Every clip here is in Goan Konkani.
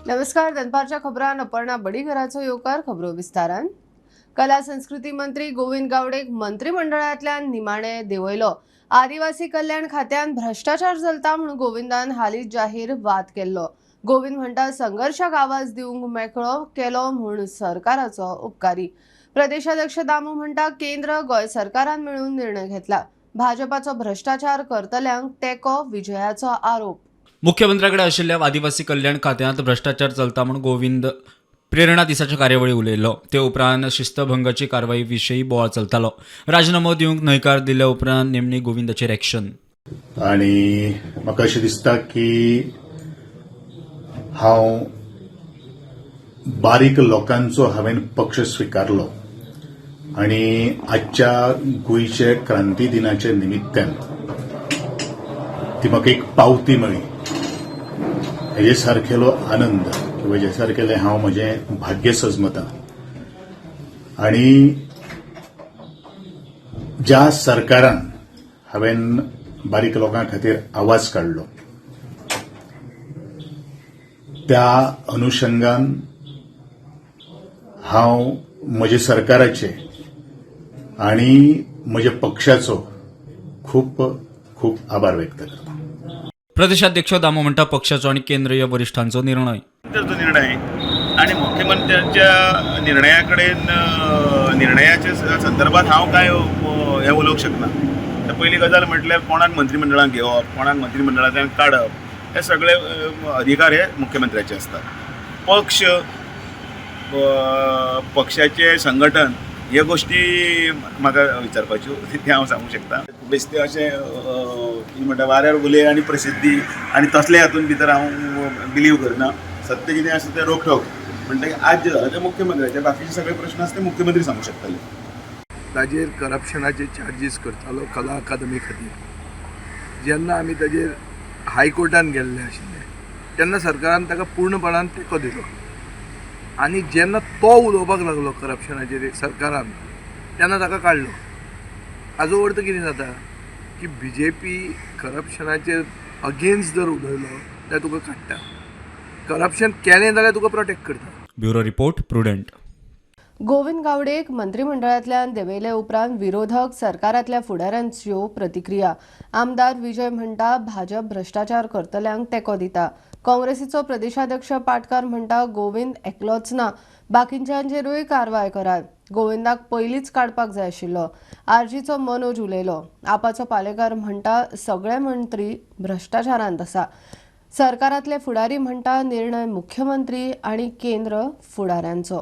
नमस्कार, दनपारच्या खबरान अपर्णा बडीघराचो येवकार. खबरो विस्तारान. कला संस्कृती मंत्री गोविंद गावडेक मंत्रिमंडळांतल्यान निमाणे देंवयलो. आदिवासी कल्याण खात्यान भ्रष्टाचार चलता म्हणून गोविंदान हालींच जाहीर वाद केल्लो. गोविंद म्हणटा, संघर्शाक आवाज दिवंक मेकळो केलो म्हूण सरकाराचो उपकारी. प्रदेशाध्यक्ष दामू म्हणटा, केंद्र गोंय सरकारान मेळून निर्णय घेतला. भाजपाचो भ्रष्टाचार करतल्यांक तेंको, विजयाचो आरोप. मुख्यमंत्र्याकडे आशिल्ल्या आदिवासी कल्याण खात्यांत भ्रष्टाचार चलता म्हूण गोविंद प्रेरणा दिसाच्या कार्यावळी उलयल्लो. ते उपरांत शिस्तभंगाची कारवाई विशीं बोवाळ चलतालो. राजीनामो दिवंक न्हयकार दिल्या उपरांत निमणी गोविंदाचेर एक्शन. आणि म्हाका अशें दिसता की हांव बारीक लोकांचो हांवें पक्ष स्विकारलो आणि आजच्या गोंयचे क्रांती दिनाच्या निमित्तान ती म्हाका एक पावती मेळ्ळी. हेजे सारकेलो आनंद किंवा हेजे सारकेलें हांव म्हजें भाग्य सजमता. आणि ज्या सरकारान हांवें बारीक लोकां खातीर आवाज काडलो, त्या अनुशंगान हांव म्हज्या सरकाराचे आणि म्हज्या पक्षाचो खूब खूब आभार व्यक्त करता. प्रदेशाध्यक्ष दामू म्हणटा, पक्षाचो आनी केंद्रीय वरिश्ठांचो निर्णय. मुख्यमंत्र्याचो निर्णय आणि मुख्यमंत्र्यांच्या निर्णया कडेन, निर्णयाच्या संदर्भात हांव काय हें उलोवंक शकना. तर पयली गजाल म्हटल्यार, कोणाक मंत्रिमंडळांत घेवप, कोणाक मंत्रिमंडळांतल्यान काडप, हे सगळे अधिकार हे मुख्यमंत्र्याचे आसतात. पक्ष, पक्षाचें संघटन ह्यो गोश्टी म्हाका विचारपाच्यो, तें हांव सांगूंक शकता. बेश्टें अशें कितें म्हणटा, वाऱ्यार उलय आनी प्रसिद्धी आनी तसले हातून भितर हांव बिलीव करना. सत्य कितें आसा तें रोखठोक. म्हणटकीर आज जें जालां तें मुख्यमंत्र्याचे, बाकीचे सगळे प्रश्न आसा ते मुख्यमंत्री सांगूंक शकतले. ताजेर करप्शनाचे चार्जीस करतालो कला अकादमी खातीर. जेन्ना आमी ताजेर हायकोर्टान गेल्ले आशिल्ले, तेन्ना सरकारान ताका पूर्णपणान तेंको दिलो आनी जेन्ना तो उलोवपाक लागलो करप्शनाचेर सरकारान, तेन्ना ताका काडलो. हाजो अर्थ कितें जाता की बीजेपी करप्शनाचेर अगेन्स्ट जर उलयलो जाल्यार तुका काडटा, करप्शन केलें जाल्यार तुका प्रोटेक्ट करता. Bureau report, prudent. Govind गावडेक मंत्रिमंडळांतल्यान देंवयले उपरांत विरोधक, सरकारांतल्या फुडाऱ्यांच्यो प्रतिक्रिया. आमदार विजय म्हणटा, भाजप भ्रष्टाचार करतल्यांक तेंको दिता. काँग्रेसीचो प्रदेशाध्यक्ष पाटकार म्हणटा, गोविंद एकलोच ना, बाकीच्यांचेरूय कारवाय करात. गोविंदाक पयलींच काडपाक जाय आशिल्लो. आरजीचो मनोज उलयलो. आपाचो पालेकार म्हणटा, सगळे मंत्री भ्रष्टाचारांत आसा. सरकारांतले फुडारी म्हणटा, निर्णय मुख्यमंत्री आनी केंद्र फुडाऱ्यांचो.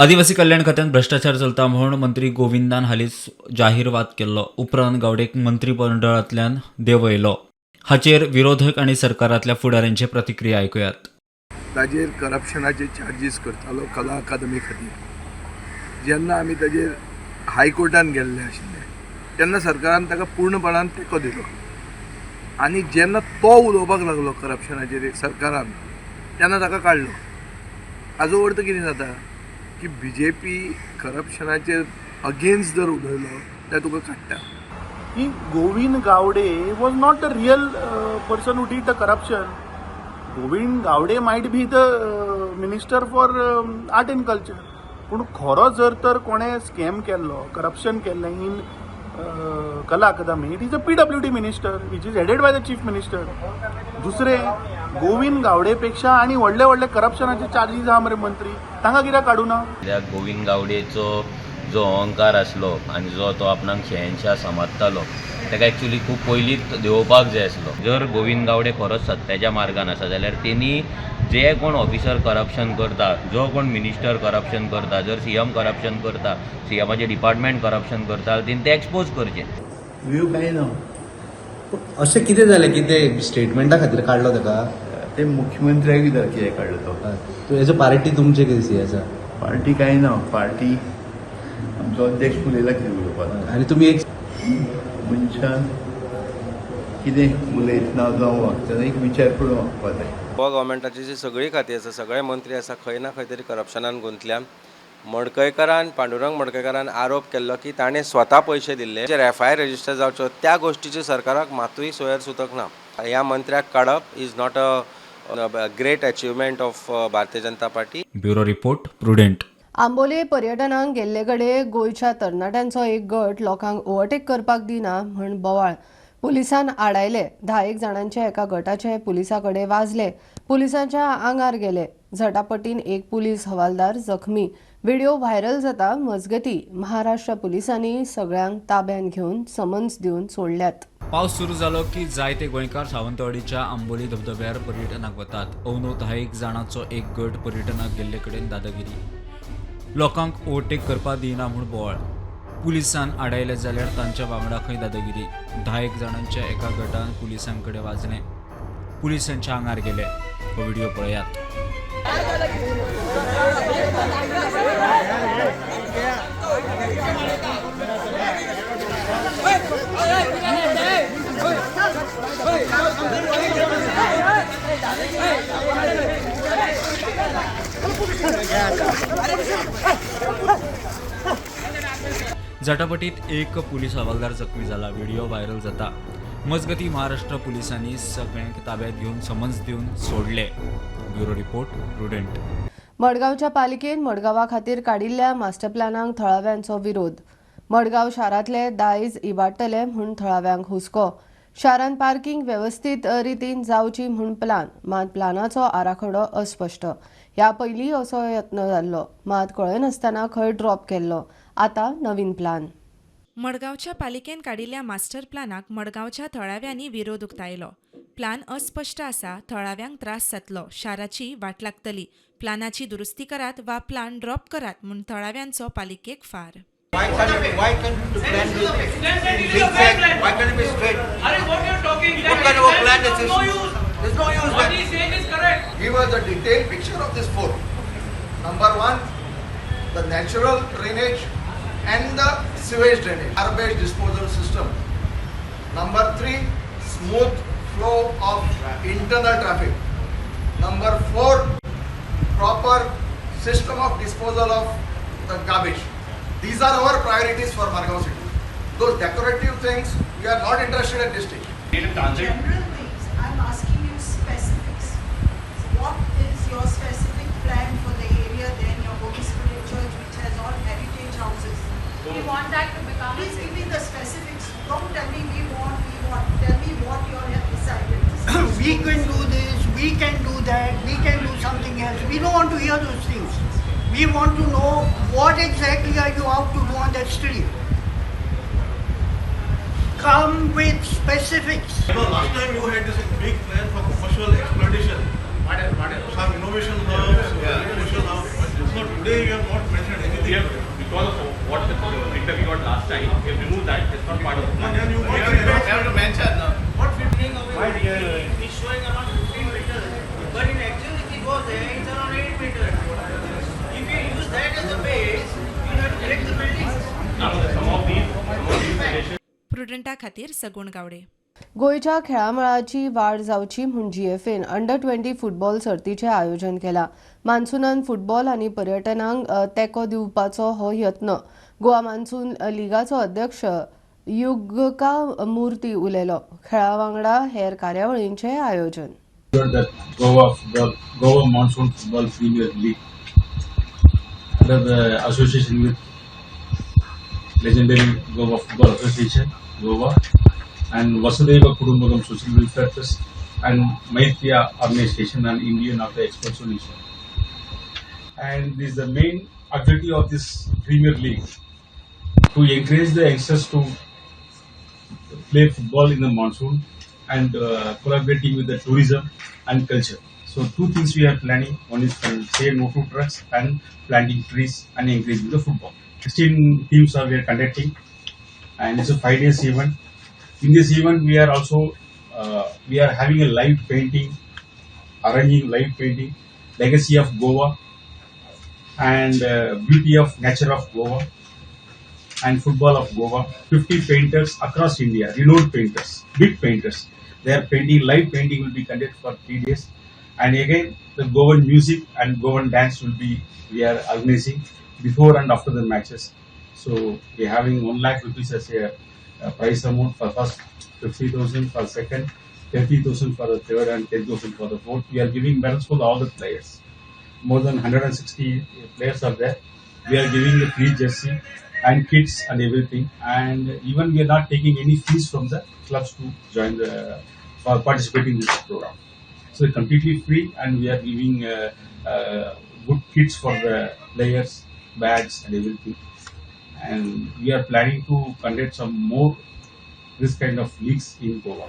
आदिवासी कल्याण खात्यांत भ्रष्टाचार चलता म्हूण मंत्री गोविंदान हालींच जाहीर वाद केल्लो. उपरांत गावडेक मंत्रिमंडळांतल्यान देंवयलो. हाचेर विरोधक आनी सरकारांतल्या फुडाऱ्यांचे प्रतिक्रिया आयकुयात. ताजेर करप्शनाचे चार्जीस करतालो कला अकादमी खातीर. जेन्ना आमी ताजेर हायकोर्टान गेल्ले आशिल्ले, तेन्ना सरकारान ताका पूर्णपणान तेंको दिलो आनी जेन्ना तो उलोवपाक लागलो करप्शनाचेर सरकारान, तेन्ना ताका काडलो. हाजो अर्थ कितें जाता की बीजेपी करप्शनाचेर अगेन्स्ट जर उलयलो जाल्यार तुका काडटा. की Govind Gawde was not the real person who did the corruption. Govind Gawde might be the minister for art and culture, पूण खरो जर तर कोणें स्कॅम केल्लो, करप्शन केल्लें in Kala Akademi, it is a PWD minister, which is headed by the chief minister. दुसरें, गोविंद गावडे पेक्षा आनी व्हडले व्हडले करप्शनाचे चार्जीस आहा मरे मंत्री, तांकां कित्याक काडूं ना? कित्याक गोविंद गावडेचो जो अहंकार आसलो आनी जो तो आपणाक शहेनशाह समजतालो, ताका एक्चुली खूब पयलींच देंवोवपाक जाय आसलो. जर गोविंद गावडे खरोच सत्याच्या मार्गान आसा जाल्यार तेणी जे कोण ऑफिसर करप्शन करता, जो कोण मिनिस्टर करप्शन करता, जर सीएम करप्शन करता, सीएमाचें डिपार्टमेंट करप्शन करता जाल्यार तेणी तें एक्सपोज करचें. व्यू कांय ना. अशें कितें जालें की ते स्टेटमेंटा खातीर काडलो ताका? ते मुख्यमंत्र्याक विचार कित्याक काडलो तो. तो हेजो पार्टी तुमचे कितें सी आसा? पार्टी कांय ना. पार्टी आमचो अध्यक्ष उलयला कितें उलोवपाक. आनी तुमी एक मनशान कितें उलयतना जावं वागतना एक विचार करून वागपाक जाय. गोवा गव्हर्मेंटाची जी सगळीं खातीं आसा, सगळे मंत्री आसा, खंय ना खंय तरी करप्शनान गुंतल्या. मडकयकारान, पांडुरंग मडकयकारान आरोप केल्लो की ताणें स्वता पयशे दिल्ले. जेर एफआयआर रजिस्टर जावच्यो, त्या गोश्टीची सरकाराक मातूय सोयर सुतक ना. ह्या मंत्र्याक काडप is not a Great achievement of Bharatiya Janata Party. Bureau report, Prudent. Amboli पर्यटनाक गेल्ले कडेन गोंयच्या तरणाट्यांचो एक गट लोकांक ओव्हरटेक करपाक दिना म्हूण बोवाळ. पुलिसान आडायले. 10 जाणांच्या एका गटाचे पुलिसां कडेन वाजले. पुलिसांच्या आंगार गेले. झटापटीन एक पुलीस हवालदार जखमी. व्हिडिओ व्हायरल जाता मजगती महाराष्ट्र पुलिसांनी सगळ्यांक ताब्यात घेवन समन्स दिवन सोडल्यात. पावस सुरू जालो की जायते गोंयकार सावंतवाडीच्या आंबोली धबधब्यार पर्यटनाक वतात. अंदू 10 जाणांचो एक गट पर्यटनाक गेल्ले कडेन दादागिरी. लोकांक ओव्हरटेक करपाक दिना म्हूण बोवाळ. पुलिसान आडायले जाल्यार तांच्या वांगडा खंय दादागिरी. 10 जाणांच्या एका गटान पुलिसां कडेन वाजलें. पुलिसांच्या आंगार गेले. हो व्हिडिओ पळयात. झटापटीत एक पुलीस हवालदार जखमी जाला. व्हिडिओ व्हायरल जाता मजगती महाराष्ट्र पुलिसांनी सगळ्यांक ताब्यात घेवन समन्स दिवन सोडले. Bureau report, Prudent. मडगांवच्या पालिकेन मडगांवा खातीर काडिल्ल्या मास्टर प्लॅनाक थळाव्यांचो विरोध. मडगांव शारांतले दायज इबाडटले म्हूण थळाव्यांक हुस्को. शारांत पार्किंग वेवस्थीत रितीन जावची म्हूण प्लान, मात प्लानाचो आराखडो अस्पश्ट. ह्या पयलीं असो यत्न जाल्लो, मात कळयनासतना खंय ड्रॉप केल्लो. आतां नवीन प्लान. मडगांवच्या पालिकेन काडिल्ल्या मास्टर प्लानाक मडगांवच्या थळाव्यांनी विरोध उक्तायलो. प्लान अस्पश्ट आसा, थळाव्यांक त्रास जातलो, शाराची वाट लागतली. प्लानाची दुरुस्ती करात वा प्लान ड्रॉप करात म्हूण थळाव्यांचो पालिकेक फार. Why can't the plan be zigzag? Why can't it be straight? What you're talking? What kind of a plan is this? No use. There's no use. What he's saying is correct. Give us a detailed picture of this fort. Number one, the natural drainage and the sewage drainage, garbage disposal system. Number three, smooth flow of internal traffic. Number four, proper system of disposal of the garbage. These are our priorities for Margao city. Those decorative things, we are not interested at this stage. General things, I'm asking you specifics. What is your specific plan for the area there near Holy Spirit Church, which has all heritage houses? We want that to become. Please give me the specifics. Don't tell me we want, we want. Tell me what you all have decided. We can do this, we can do that, we can do something else. We don't want to hear those things. We want to know what exactly are you out to do on that street. Come with specifics. You know, last time you had this big plan for commercial exploitation. Some innovation hubs, commercial hubs. So today you have not mentioned anything. We have, because of what the feedback we got last time, we have removed that. It's not part of the plan. Then you have to mention. What 15 is showing around 15 meters, but in actual if it goes there, it's around 8 meters. If you use that as a base, you have to break the buildings. Some of these suggestions. प्रुडंटा खातीर सगुण गावडे. गोंयच्या खेळामळाची वाड जावची म्हूण जीएफएन अंडर 20 फुटबॉल सर्तीचें आयोजन केलां. मान्सूनान फुटबॉल आनी पर्यटनाक तेंको दिवपाचो हो यत्न. गोवा मान्सून लिगाचो अध्यक्ष युगका मूर्ती उलयलो. खेळा वांगडा हेर कार्यावळींचें आयोजन. Goa Monsoon Football Premier League under the association with legendary Goa Football Association, Goa, and Vasudeva Kudumbakam Social Welfare Trust and Maitreya Organization and Indian of the Expert Solution. And this is the main objective of this Premier League, to encourage the youngsters to play football in the monsoon and collaborating with the tourism and culture. So two things we are planning. One is to say no to drugs and planting trees and encouraging the football. 16 teams are we are conducting, and it's a 5 days event. In this event, we are also we are having a live painting, arranging live painting, legacy of Goa and beauty of nature of Goa and football of Goa. 50 painters across India, renowned painters, big painters. They are painting, live painting will be conducted for 3 days. And again, the Goan music and Goan dance will be, we are organizing before and after the matches. So we are having 1 lakh rupees as a prize amount for first, 50,000 for second, 30,000 for the third and 10,000 for the fourth. We are giving medals for all the players. More than 160 players are there. We are giving a free jersey and kits and everything. And even we are not taking any fees from the clubs to join the for participating in this program. So completely free, and we are giving good kits for the players, bags and everything. And we are planning to conduct some more this kind of leagues in Goa.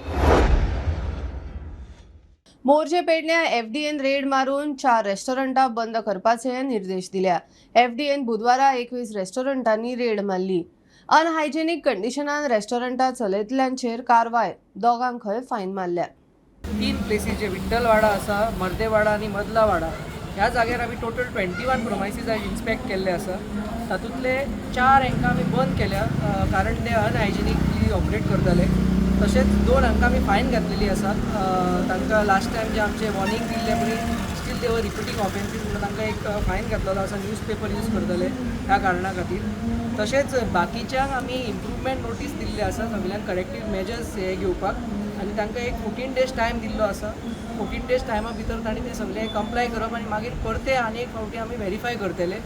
Morjim पेडण्या एफडीएन red मारून 4 रेस्टॉरंटां बंद करपाचे निर्देश दिल्या. एफडीएन बुधवारा 21 रेस्टॉरंटांनी रेड मारली. अनहायजेनीक कंडिशनान रेस्टॉरंटां चलयतल्यांचेर कारवाय, दोगांक खंय फायन मारल्या. 3 प्लेसीस जे विठ्ठलवाडा आसा, मर्देवाडा आनी मदलावाडा ह्या जाग्यार आमी टोटल 21 प्रोमायसीस आयज इन्स्पेक्ट केल्ले आसा. तातूंतले 4 हांकां आमी बंद केल्या कारण ते अनहायजेनिकली ऑपरेट करताले. तशेंच 2 हांकां आमी फायन घातलेली आसा. तांकां लास्ट टायम जे आमचे वॉर्निंग दिल्ले पळय still they were repeating offences म्हणून तांकां एक फायन घातलेलो आसा. न्यूज पेपर यूज करतले ह्या कारणा खातीर. तशेंच बाकीच्यांक आमी इम्प्रूवमेंट नोटीस दिल्ले आसा सगल्यांक करेक्टीव मेजर्स हे घेवपाक आनी तांकां एक 14 डेज टायम दिल्लो आसा. 14 डेज टायमा भितर तांणी ते सगळे कंप्लाय करप आनी मागीर परते आनी एक फावटी आमी व्हेरीफाय करतले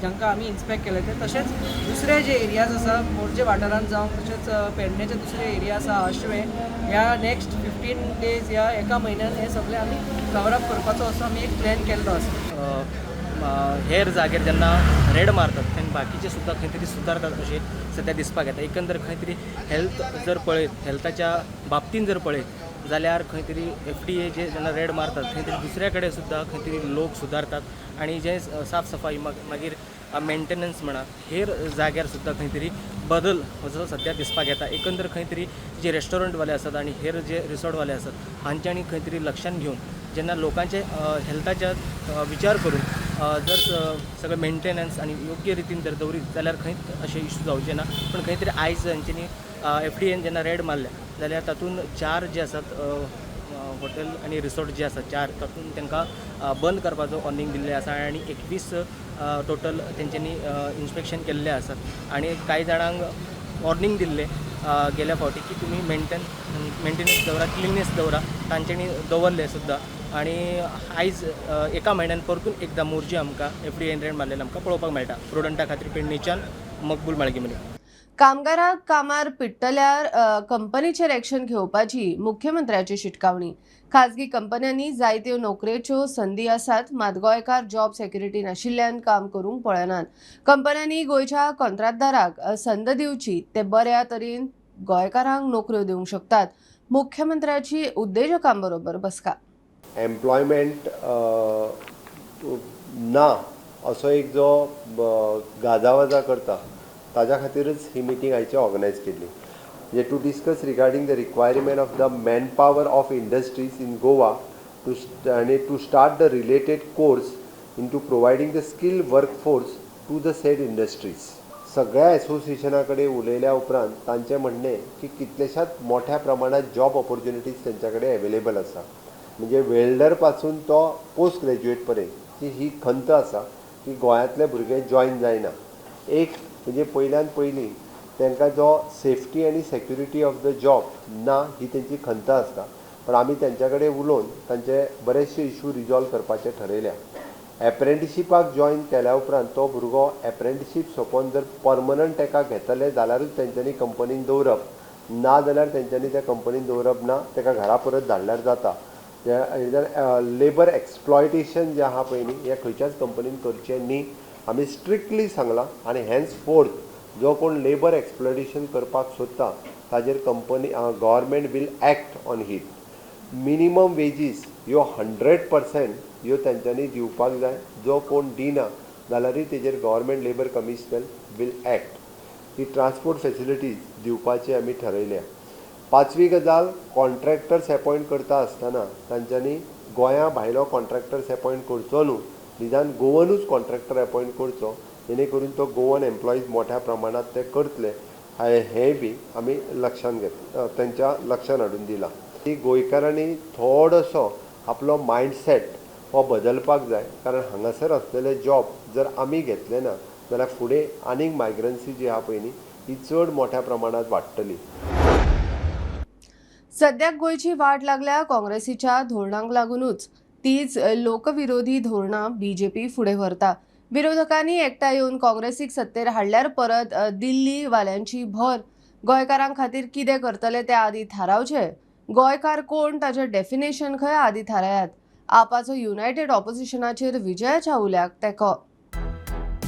जांकां आमी इन्स्पेक्ट केले ते. तशेंच दुसरे जे एरियाज आसा मोरजे वाठारांत जावं तशेंच पेडण्याचे दुसरे एरिया आसा आश्वे ह्या नेक्स्ट 15 डेज ह्या एका म्हयन्यान हे सगळे आमी कवर अप करपाचो असो आमी एक प्लॅन केल्लो आसा. हेर जाग्यार जेन्ना रेड मारतात तेन्ना बाकीचे सुद्दां खंय तरी सुदारतात अशें सद्या दिसपाक येता. एकंदर खंय तरी हेल्थ जर पळयत, हेल्थाच्या बाबतीन जर पळयत जाल्यार खंय तरी एफडीए जे जेन्ना रेड मारतात खंय तरी दुसऱ्या कडेन सुद्दां खंय तरी लोक सुदारतात आनी जे साफ सफाई मागीर मेंटेनन्स म्हणा हेर जाग्यार सुद्दां खंय तरी बदल असो सद्या दिसपाक येता. एकंदर खंय तरी जे रेस्टॉरंटवाले आसात आनी हेर जे रिसॉर्टवाले आसात हांच्यांनी खंय तरी लक्षान घेवन जेन्ना लोकांचे हेल्थाच्या विचार करून जर सगळें मेंटेनन्स आनी योग्य रितीन जर दवरीत जाल्यार खंयच अशें इशू जावचे ना. पूण खंय तरी आयज हांच्यांनी एफडीएन जेन्ना रेड मारल्या जाल्यार तातूंत 4 जे आसात हॉटेल आनी रिसॉर्ट जे आसात 4 तातूंत तांकां बंद करपाचो वॉर्निंग दिल्लें आसा आनी 21 टोटल तेंच्यांनी इन्स्पेक्शन केल्लें आसात आनी कांय जाणांक वॉर्निंग दिल्लें गेल्या फावटी की तुमी मेंटेनन्स दवरा, क्लिननेस दवरा, तांच्यांनी दवरलें सुद्दां. आनी आयज एका म्हयन्यान परतून एकदां मोरजी आमकां एफडीएन रेड मारलेलें आमकां पळोवपाक मेळटा. प्रुडंटा खातीर पेडणेच्यान मकबूल माळगेमली. कामगारांक कामार पिडटल्यार कंपनीचेर एक्शन घेवपाची मुख्यमंत्र्याची शिटकावणी. खाजगी कंपन्यांनी जायत्यो नोकरेच्यो संदी आसात, मात गोंयकार जॉब सेक्युरिटी नाशिल्ल्यान काम करूंक पळयनात. कंपन्यांनी गोंयच्या कंत्राटदाराक संद दिवची, ते बऱ्या तरेन गोंयकारांक नोकऱ्यो दिवंक शकतात. मुख्यमंत्र्याची उद्देजकां बरोबर बसका. एम्प्लॉयमेंट ना असो एक जो गाजावाजा करता ताज्या खातीरच ही मिटींग आयची ऑर्गनायज केल्ली, म्हणजे to discuss regarding the requirement of the man power of industries in Goa to आनी to start the related course in to providing the skill work force to the said industries. सगळ्या एसोसिएशना कडेन उलयल्या उपरांत तांचें म्हणणें की कितलेशाच मोठ्या प्रमाणात जॉब ऑपॉर्च्युनिटीज तेंच्या कडेन एवेलेबल आसा, म्हणजे वेल्डर पासून तो पोस्ट ग्रॅज्युएट पर्यंत की ही खंत आसा की गोंयांतले भुरगे जॉयन जायना. एक म्हणजे पयल्यान पयलीं तांकां जो सेफ्टी आनी सेक्युरिटी ऑफ the job ना ही तेंची खंत आसता, पण आमी तेंच्या कडेन उलोवन तांचे बरेचशे इशू रिजॉल्व करपाचे ठरयल्या. एप्रेंटिशीपाक जॉयन केल्या उपरांत तो भुरगो एप्रेंटिशीप सोंपोवन जर परमनंट ताका घेतले जाल्यारूच तेंच्यांनी कंपनीन दवरप, ना जाल्यार तेंच्यांनी त्या कंपनीन दवरप ना, ताका घरा परत धाडल्यार जाता. लेबर एक्सप्लॉयटेशन जें आहा पळय न्ही हें खंयच्याच कंपनीन करचें न्ही, आमी स्ट्रिक्टली सांगलां. आनी हेन्स फोर्थ जो कोण लेबर एक्सप्लॉयटेशन करपाक सोदता ताजेर company government will act on it. Minimum wages ह्यो 100% ह्यो तेंच्यांनी दिवपाक जाय, जो कोण दिना जाल्यारूय तेजेर government labour commissioner will act. He transport facilities दिवपाची आमी ठरयल्या. पांचवी गजाल, कॉन्ट्रॅक्टर्स एपॉयंट करता आसतना तांच्यांनी गोंया भायलो कॉन्ट्रॅक्टर्स एपॉयंट करचो न्हू, निदान गोवनूच कॉन्ट्रॅक्टर एपॉयंट करचो, जेणे करून तो गोवन एम्प्लॉईज मोठ्या प्रमाणात ते करतले हेंय बी आमी लक्षांत घेत तेंच्या लक्षांत हाडून दिलां. की गोंयकारांनी थोडोसो आपलो मायंडसेट हो बदलपाक जाय, कारण हांगासर आसलेले जॉब जर आमी घेतले ना जाल्यार फुडें आनीक मायग्रन्सी जी आहा पळय न्ही ही चड मोठ्या प्रमाणात वाडटली. सद्याक गोंयची वाट लागल्या काँग्रेसीच्या धोरणांक लागूनच तीच लोकविरोधी धोरणां बीजेपी फुडें व्हरता. विरोधकांनी एकठांय येवन काँग्रेसीक सत्तेर हाडल्यार परत दिल्ली वाल्यांची भर. गोंयकारां खातीर कितें करतले ते आदी थारावचे. गोंयकार कोण ताचें डेफिनेशन खंय आदी थारायात. आपाचो युनायटेड ऑपोजिशनाचेर विजयाच्या उल्याक तेंको.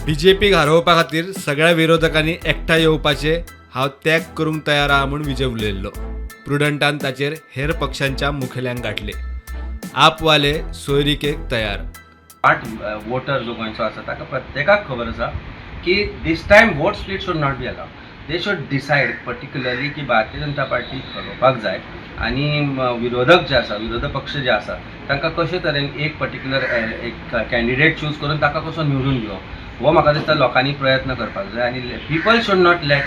बीजेपीक हारोवपा खातीर सगळ्या विरोधकांनी एकठांय येवपाचे हांव त्याग करूंक तयार आहा म्हूण विजय उलयल्लो. प्रुडंटान ताचेर हेर पक्षांच्या मुखेल्यांक गांठले. आपवाले सोयरीकेक तयार. 8 वोटर जो गोंयचो आसा ताका प्रत्येकाक खबर आसा की this time vote split should not be allowed. They should decide particularly की भारतीय जनता पार्टी हरोवपाक जाय आनी विरोधक जे आसा, विरोधी पक्ष जे आसा तांकां कशे तरेन एक पर्टिक्युलर एक कॅन्डिडेट चूज करून ताका कसो निवडून दिवप हो म्हाका दिसता लोकांनी प्रयत्न करपाक जाय. आनी people should not let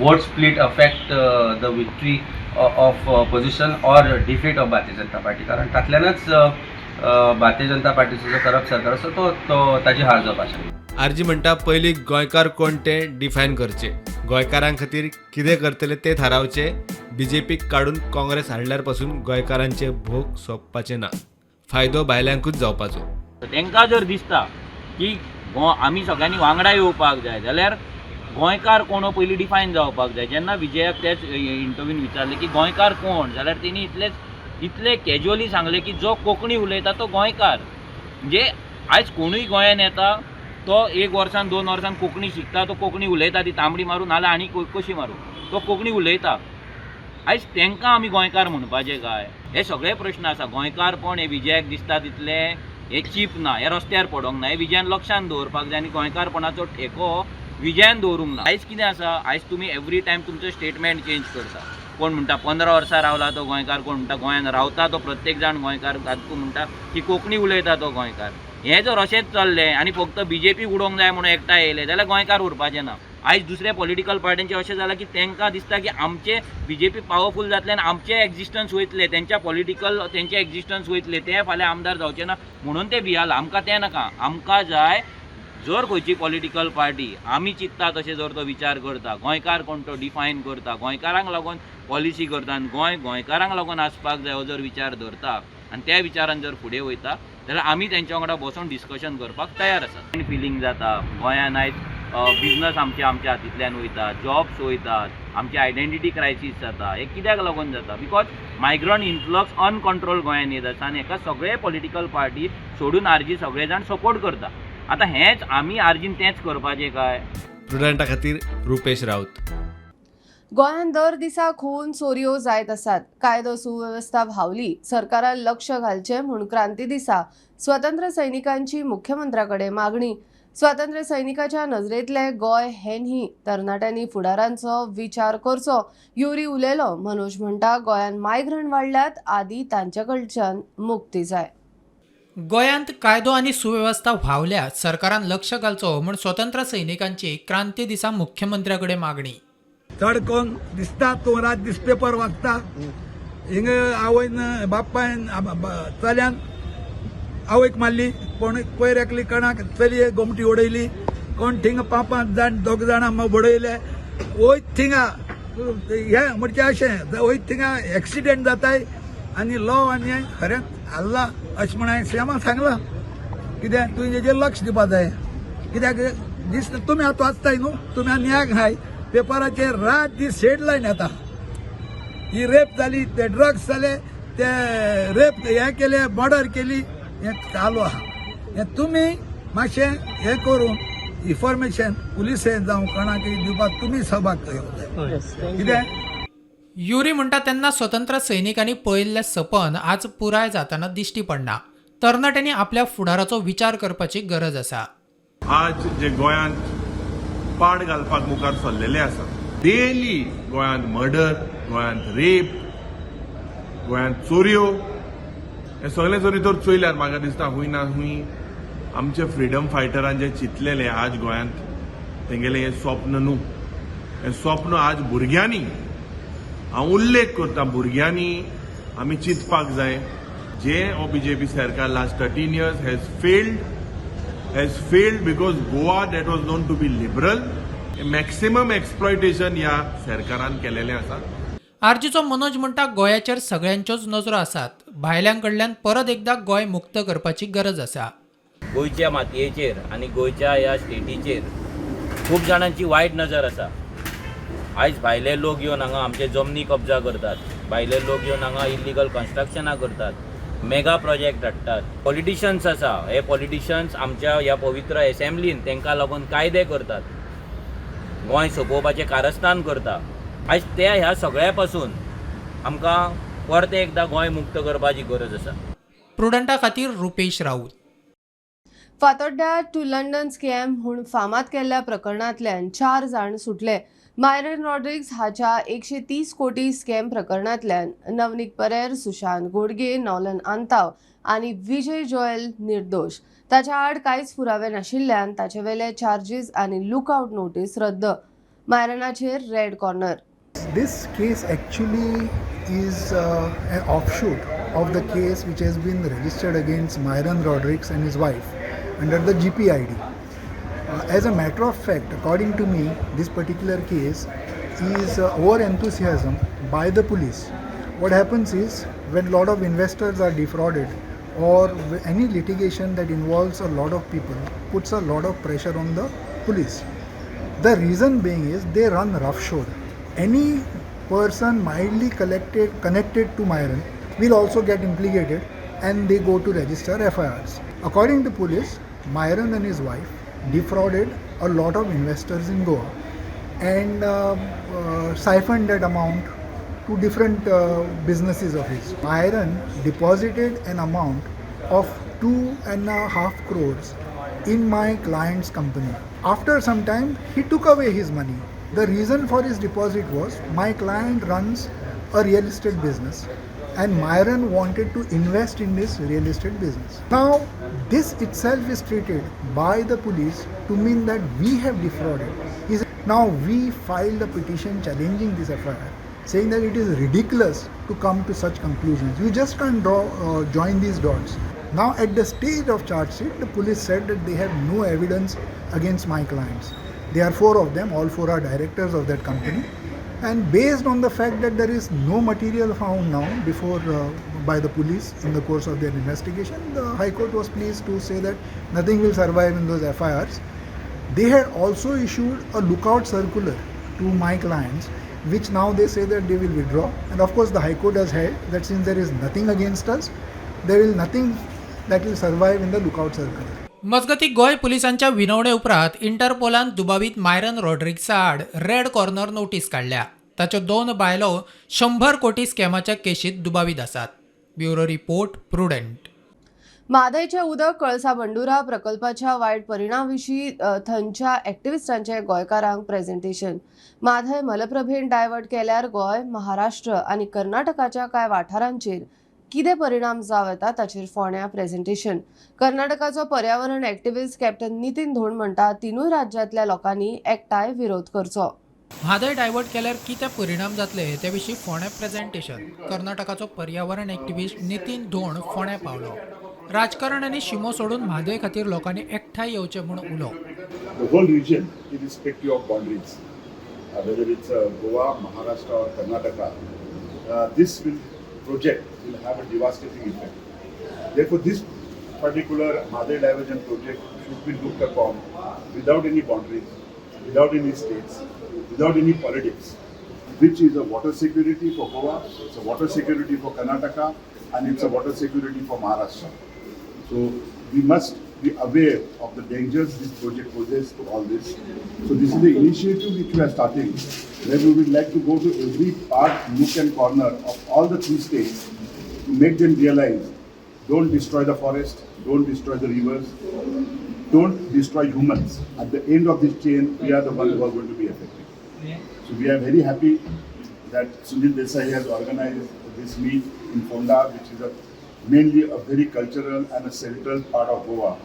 vote split affect the victory of opposition or defeat of Bharatiya Janata Party, कारण तातल्यानच भारतीय जनता पार्टीचो जो करप्ट सरकार आसा तो तो ताजी हार जावपाक शकता. आरजी म्हणटा पयलीं गोंयकार कोण तें डिफायन करचे, गोंयकारां खातीर कितें करतले तें थारावचे. बीजेपीक काडून काँग्रेस हाडल्यार पासून गोंयकारांचे भोग सोंपपाचे ना, फायदो भायल्यांकूच जावपाचो. तांकां जर दिसता की आमी सगळ्यांनी वांगडा येवपाक जाय जाल्यार गोंयकार कोण हो पयलीं डिफायन जावपाक जाय. जेन्ना विजयाक त्याच इंटरव्यून विचारलें की गोंयकार कोण, जाल्यार तेणी इतले कॅज्युअली सांगलें की जो कोंकणी उलयता तो गोंयकार. म्हणजे आयज कोणूय गोंयान येता तो एक वर्सान 2 वर्सान कोंकणी शिकता, तो कोंकणी उलयता, ती तांबडी मारूं नाल्यार आनी कशी मारूं, तो कोंकणी उलयता. आयज तांकां आमी गोंयकार म्हणपाचें काय? हे सगळे प्रश्न आसा. गोंयकारपण हे विजयाक दिसता तितलें हे चीप ना, हे रस्त्यार पडोंक ना, हे विजयान लक्षान दवरपाक जाय आनी गोंयकारपणाचो ठेको विजयान दवरूंक ना. आयज कितें आसा, आयज तुमी एवरी टायम तुमचो स्टेटमेंट चेंज करता. कोण म्हणटा 15 वर्सां रावला तो गोंयकार, कोण म्हणटा गोंयान रावता तो प्रत्येक जाण गोंयकार, तातूंत म्हणटा की कोंकणी उलयता तो गोंयकार. हें जर अशेंच चल्लें आनी फक्त बीजेपी उडोवंक जाय म्हणून एकठांय येयले जाल्यार गोंयकार उरपाचें ना. आयज दुसऱ्या पॉलिटिकल पार्ट्यांचें अशें जालां की तांकां दिसता की आमचे बीजेपी पावरफूल जातलें आनी आमचें एग्जिस्टन्स वयतलें, तेंच्या पॉलिटिकल तेंचें एग्जिस्टन्स वयतलें, ते फाल्यां आमदार जावचे ना म्हणून ते भियाला. आमकां तें नाका. आमकां जाय जर खंयची पॉलिटिकल पार्टी आमी चिंत्ता तशें जर तो विचार करता, गोंयकार कोण तो डिफायन करता, गोंयकारांक लागून पॉलिसी करता आनी गोंय गोंयकारांक लागून आसपाक जाय हो जर विचार धरता आनी त्या विचारान जर फुडें वयता जाल्यार आमी तेंच्या वांगडा बसून डिस्कशन करपाक तयार आसात. फिलींग जाता गोंयान आयज बिजनस आमच्या आमच्या हातींतल्यान वयता, जॉब्स वयतात, आमची आयडेंटिटी क्रायसीस जाता. हें कित्याक लागून जाता? Because migrant influx uncontrol गोंयान येत आसा आनी हेका सगळे पॉलिटिकल पार्टी सोडून आरजी सगळे जाण सपोर्ट करता. आतां हेंच आमी आरजीन तेंच करपाचें काय? प्रुडंटा खातीर रुपेश राऊत. गोंयांत दर दिसा खून चोरयो जायत आसात. कायदो सुवेवस्था व्हांवली, सरकारान लक्ष घालचें म्हूण क्रांती दिसा स्वतंत्र सैनिकांची मुख्यमंत्र्या कडेन मागणी. स्वातंत्र्य सैनिकाच्या नजरेंतले गोंय हें न्ही, तरणाट्यांनी फुडारांचो विचार करचो, युरी उलयलो. मनोज म्हणटा गोंयांत मायग्रंट वाडल्यात, आदी तांचे कडच्यान मुक्ती जाय. गोंयांत कायदो आनी सुवेवस्था व्हांवल्या, सरकारान लक्ष घालचो म्हूण स्वतंत्र सैनिकांची क्रांती दिसा मुख्यमंत्र्या कडेन मागणी. चड कोण दिसता तूं रात दीस पेपर वाचता, हिंगा आवयन बापायन चल्यान आवयक मारली, कोण पयर एकली कणाक चलये गोमटी उडयली, कोण थिंगा 5-5 जाण 2 जाणां बडयले. वयत थिंगा हें म्हणजे अशें वयत थिंगा एक्सिडेंट जाताय आनी लॉ आनी खरेंच हाल्ला अशें म्हण हांवें सीएमाक सांगलां. कित्याक तुवें हेजेर लक्ष दिवपा जाय, कित्याक दीस तुमी आतां वाचताय न्हू, तुमी आनी न्याक हाय पेपराचेर रात दीस हेडलायन येता, ही रेप जाली, ते ड्रग्स जाले, ते रेप हें केले, मर्डर केली, हें चालू आहा. हें तुमी मातशें हें करून इन्फॉर्मेशन पुलिसेन जावं कोणाकय दिवपाक तुमी सहभाग घेवंक जाय. कितें युरी म्हणटा तेन्ना स्वतंत्र सैनिकांनी पळयल्लें सपन आज पुराय जाताना दिश्टी पडना. तरणाट्यांनी आपल्या फुडाराचो विचार करपाची गरज आसा. आज जे गोंयांत पाड घालपाक मुखार सरलेले आसा, डेली गोंयांत मर्डर, गोंयांत रेप, गोंयांत चोरयो, हे सगळें जरी तर चोयल्यार म्हाका दिसता हुंय ना हुंय आमचे फ्रिडम फायटरान जे चिंतलेले आज गोंयांत तेंगेलें हें स्वप्न न्हू, हें स्वप्न आज भुरग्यांनी, हांव उल्लेख करता भुरग्यांनी आमी चिंतपाक जाय. जे हो बीजेपी सरकार last 13 years has failed because Goa that was known to be liberal, maximum exploitation ह्या सरकारान केलेलें आसा. आरजीचो मनोज म्हणटा गोंयाचेर सगळ्यांच्योच नजरो आसात, भायल्यां कडल्यान परत एकदा गोंय मुक्त करपाची गरज आसा. गोंयच्या मातयेचेर आनी गोंयच्या ह्या स्टेटीचेर खूब जाणांची वायट नजर आसा. आयज भायले लोक येवन हांगा आमचे जमनी कब्जा करतात, भायले लोक येवन हांगा इल्लिगल कन्स्ट्रक्शनां करतात, मेगा प्रोजेक्ट हाडटात. पॉलिटिशन्स आसा, हे पॉलिटिशन्स आमच्या ह्या पवित्र एसेंब्लीन तांकां लागून कायदे करतात, गोंय सोंपोवपाचें कारस्थान करता. आयज त्या ह्या सगळ्या पासून आमकां परतें एकदां गोंय मुक्त करपाची गरज आसा. प्रुडंटा खातीर रुपेश राऊत. फातोड्ड्या टू लंडन स्कॅम म्हूण फामाद केल्ल्या प्रकरणांतल्यान 4 जाण सुटले. मायरन रॉड्रिग्स हाच्या 130 कोटी स्कॅम प्रकरणांतल्यान नवनीक परेर, सुशांत गोडगे, नॉलन आंताव आनी विजय जोएल निर्दोश. ताच्या आड कांयच पुरावे नाशिल्ल्यान ताचे वेले चार्जीस आनी लुकआउट नोटीस रद्द. मायरनाचेर red corner. This case actually is an offshoot of the case which has been registered against Myron Rodrigues and his wife under the GPID. As a matter of fact, according to me, this particular case is over-enthusiasm by the police. What happens is, when a lot of investors are defrauded or any litigation that involves a lot of people puts a lot of pressure on the police. The reason being is they run roughshod. Any person mildly connected to Myron will also get implicated and they go to register FIRs. According to police, Myron and his wife defrauded a lot of investors in Goa and siphoned that amount to different businesses of his. Myron deposited an amount of 2.5 crores in my client's company. After some time, he took away his money. The reason for his deposit was my client runs a real estate business and Myron wanted to invest in this real estate business. Now, this itself is treated by the police to mean that we have defrauded. Now, we filed a petition challenging this FIR, saying that it is ridiculous to come to such conclusions. You just can't join these dots. Now, at the stage of charge sheet, the police said that they have no evidence against my clients. There are 4 of them, all 4 are directors of that company. And based on the fact that there is no material found now before by the police in the course of their investigation, the High Court was pleased to say that nothing will survive in those FIRs. They had also issued a lookout circular to my clients, which now they say that they will withdraw. And of course, the High Court has held that since there is nothing against us, there will nothing that will survive in the lookout circular. मजगती गोंय पुलिसांच्या विनवणे उपरांत इंटरपोलान दुबावीत मायरन रॉड्रिग्सा आड रेड कॉर्नर नोटीस काडल्या. ताच्यो 2 बायलो 100 कोटी स्कॅमाच्या केशीत दुबावीत आसात. Bureau report, Prudent. म्हादयचें उदक कळसा बंडुरा प्रकल्पाच्या वायट परिणामाविशीं थंयच्या एक्टिविस्टांचे गोंयकारांक प्रेझेंटेशन. म्हादय मलप्रभेन डायवर्ट केल्यार गोंय, महाराष्ट्र आनी कर्नाटकाच्या कांय वाठारांचेर कितें परिणाम जावं येता ताचेर फोंड्या प्रेझेंटेशन. कर्नाटकाचो पर्यावरण एक्टिविस्ट कॅप्टन नितीन धोंड म्हणटा तिनूय राज्यांतल्या लोकांनी एकठांय विरोध करचो. म्हादय डायवर्ट केल्यार कितें परिणाम जातले ते विशीं फोंड्या प्रेझेंटेशन. कर्नाटकाचो पर्यावरण एक्टिविस्ट नितीन धोंड फोंड्या पावलो. राजकारण आनी शिमो सोडून म्हादय खातीर लोकांनी एकठांय येवचें म्हूण उलो. The whole region, irrespective of boundaries, whether it's Goa, Maharashtra or Karnataka, this project will have a devastating effect. Therefore, this particular Mhadei diversion project should be looked upon without any boundaries, without any states, without any politics, which is a water security for Goa, it's a water security for Karnataka, and it's a water security for Maharashtra. So we must be aware of the dangers this project poses to all this. So this is the initiative which we are starting, where we would like to go to every part, nook and corner of all the 3 states to make them realize, don't destroy the forest, don't destroy the rivers, don't destroy humans. At the end of this chain, we are the ones who are going to be affected. So we are very happy that Sunil Desai has organized this meet in Ponda, which is mainly a very cultural and a central part of Goa,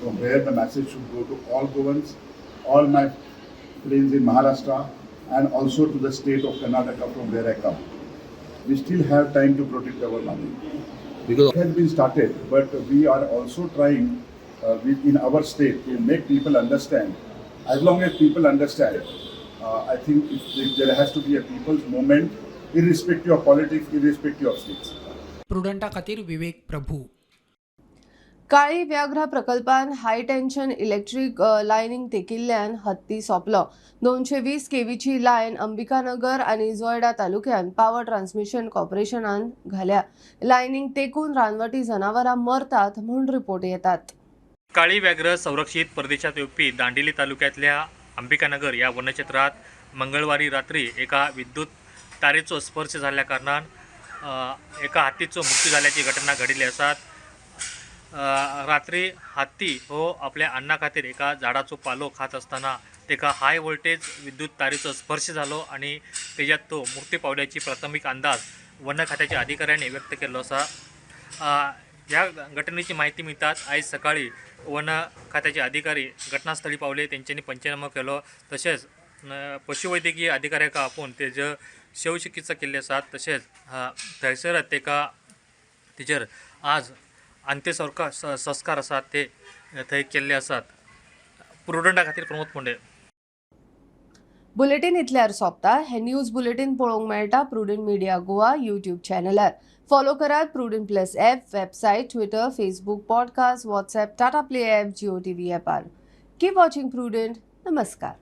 from where the message should go to all Goans, all my friends in Maharashtra, and also to the state of Karnataka from where I come. We still have time to protect our money. Because it has been started, but we are also trying in our state to make people understand. As long as people understand, I think if there has to be a people's movement irrespective of politics, irrespective of states. प्रुडंटा खातीर विवेक प्रभू. काळी व्याघ्र प्रकल्पान हाय टेन्शन इलेक्ट्रीक लायनीक तेंकिल्ल्यान हत्ती सोंपलो. 220 केव्हीची लायन अंबिकानगर आनी जोयडा तालुक्यात पावर ट्रान्समिशन कॉर्पोरेशनान घाल्या. लायनीक तेंकून रानवटी जनावरां मरतात म्हूण रिपोर्ट येतात. काळी व्याघ्र संरक्षित प्रदेशात येवपी दांडेली तालुक्यातल्या अंबिकानगर या वनक्षेत्रात मंगळवारी रात्री एका विद्युत तारेचो स्पर्श जाल्ल्या कारणान एका हत्तीचो मृत्यू जाल्ल्याची घटना घडिल्ली आसात. रात्री हत्ती हो आपल्या अन्ना खातीर एका झाडाचो पालो खात असताना तेका हाय व्होल्टेज विद्युत तारेचो स्पर्श जालो आनी तेज्यात तो मृत्यू पावल्याची प्राथमीक अंदाज वन खात्याच्या अधिकाऱ्यांनी व्यक्त केल्लो आसा. ह्या घटनेची माहिती मिळताच आयज सकाळी वन खात्याचे अधिकारी घटनास्थळी पावले. तेंच्यांनी पंचनामो केलो, तशेंच पशुवैद्यकीय अधिकाऱ्याक आपोवन तेजो शवचिकित्सा केल्ली आसात. तशेंच थंयसरच तेका तेजेर आज अंत्यसंस्कार संस्कार आसात ते थंय केल्ले आसात. प्रुडंटा खातीर प्रमोद फोंडे. बुलेटीन इतल्यार सोंपता. हे न्यूज बुलेटीन पळोवंक मेळटा प्रुडंट मिडिया गोवा यूट्यूब चॅनलार. फॉलो करात Prudent Plus app, website, Twitter, Facebook, podcast, WhatsApp, Tata Play app, Jio TV ॲपार. Keep watching Prudent. नमस्कार.